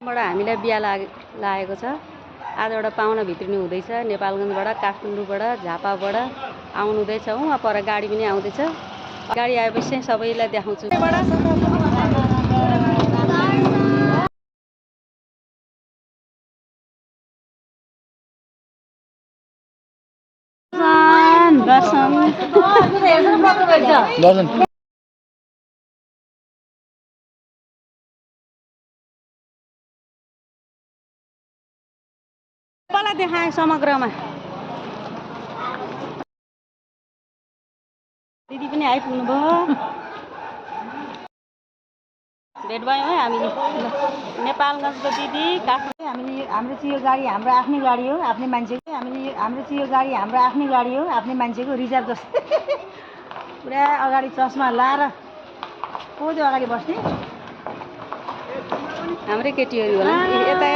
बाट हामीलाई बिहा लागेको छ। आज एउटा पाहुना भित्रिनु हुँदैछ नेपालगञ्जबाट, काठमाडौँबाट, झापाबाट आउनु हुँदैछ। उहाँ पर गाडी पनि आउँदैछ। गाडी आएपछि चाहिँ सबैलाई देखाउँछु। दर्शन सबैलाई देखाएँ समग्रमा। दिदी पनि आइपुग्नु भयो। भेट भयौँ है हामी नेपालगञ्जको दिदी काठमाडौँ। हाम्रो चाहिँ यो गाडी हाम्रो आफ्नै गाडी हो, आफ्नै मान्छेको। हाम्रो चाहिँ यो गाडी हाम्रो आफ्नै गाडी हो, आफ्नै मान्छेको रिजर्भ जस्तो। पुरा अगाडि चस्मा लाएर को चाहिँ अगाडि बस्ने? हाम्रै केटीहरू होला यता